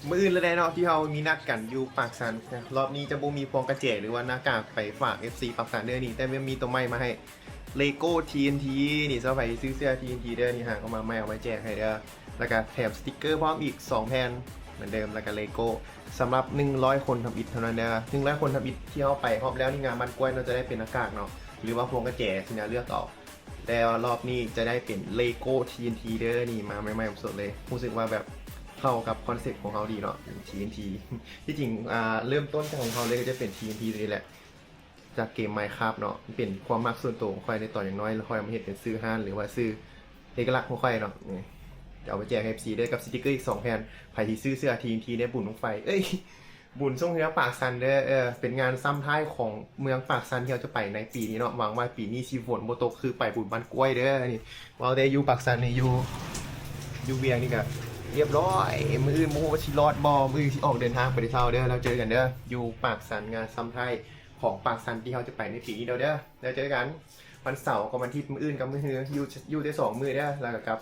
ມື້ອື່ນແລ້ວເນາະ ທີ່ເຮົາມີນັດກັນຢູ່ປາກຊັນ. ຮອບນີ້ຈະບໍ່ມີພວງກະແຈ ຫຼືວ່າໜ້າກາກໄປຝາກເອັຟຊີປາກຊັນເດີນີ້ ແຕ່ແມ່ນມີໂຕໃໝ່ມາໃຫ້ ເລໂກ້ ທີເອັນທີ ນີ້. ສຳລັບໃຜທີ່ຊື້ເສື້ອ ທີເອັນທີ ເດີນີ້ ຫາເອົາມາໃໝ່ ເອົາມາແຈກໃຫ້ເດີ. ແລ້ວກະແຖມສະຕິກເກີພ້ອມອີກສອງແຜ່ນເໝືອນເດີມ ແລ້ວກະເລໂກ້. ສຳລັບໜຶ່ງຮ້ອຍຄົນທຳອິດເທົ່ານັ້ນເດີ. ໜຶ່ງຮ້ອຍຄົນທຳອິດທີ່ເຮົາໄປຮອບແລ້ວນີ້ ງາມບ້ານກ້ວຍເນາະ ຈະໄດ້ເປັນໜ້າກາກເນາະ ຫຼືວ່າພວງກະແຈ ຊິນະເລືອກເອົາ. ແລ້ວລອບນີ້ຈະໄດ້ເປັນເລໂກ້ ທີເອັນທີ ເດີນີ້ ມາໃໝ່ໆສົດໆເລີຍ. ຮູ້ສຶກວ່າແບບເຂົ້າກັບຄອນເຊັບຂອງເຮົາດີເນາະ ທີເອັນທີ. ທີ່ຈິງ ອ່າ ເລີ່ມຕົ້ນຂອງເຮົາເລີຍກໍຈະເປັນ ທີເອັນທີ ຕົວນີ້ແຫຼະ ຈາກເກມ Minecraft ເນາະ. ເປັນຄວາມມັກສ່ວນຕົວຂອງຂ້ອຍໃນຕອນຍັງນ້ອຍ ແລ້ວຂ້ອຍເອົາມາເຮັດເປັນຊື່ຮ້ານ ຫຼືວ່າຊື່ເອກະລັກຂອງຂ້ອຍເນາະ. ນີ້ ຈະເອົາໄປແຈກໃຫ້ເອັຟຊີເດີ ກັບສະຕິກເກີອີກສອງແຜ່ນ. ໃຜທີ່ຊື້ເສື້ອ ທີເອັນທີ ໃນບຸນບັ້ງໄຟ ເອີຍ ບຸນຊ່ວງເຮືອປາກຊັນເດີ. ເອີ ເປັນງານຊ້ຳທ້າຍຂອງເມືອງປາກຊັນທີ່ເຮົາຈະໄປໃນປີນີ້ເນາະ. ຫວັງວ່າປີນີ້ຊິຝົນບໍ່ຕົກຄືໄປບຸນບ້ານກ້ວຍເດີ. ນີ້ເວົ້າແຕ່ຢູ່ປາກຊັນນີ້ ຢູ່ ຢູ່ວຽງນີ້ກະລຽບຮ້ອຍ. ມື້ອື່ນບໍ່ຮູ້ວ່າຊິລອດບໍ່ ມື້ອື່ນຊິອອກເດີນທາງໄປແຕ່ເຊົ້າເດີ. ແລ້ວເຈີກັນເດີ ຢູ່ປາກຊັນ ງານຊ້ຳທ້າຍຂອງປາກຊັນທີ່ເຮົາຈະໄປໃນປີນີ້ເດີ. ແລ້ວເຈີກັນວັນເສົາກັບວັນອາທິດ ມື້ອື່ນກັບມື້ຮື ຢູ່ ຢູ່ແຕ່ສອງມື້ເດີ ແລ້ວກໍກັບ.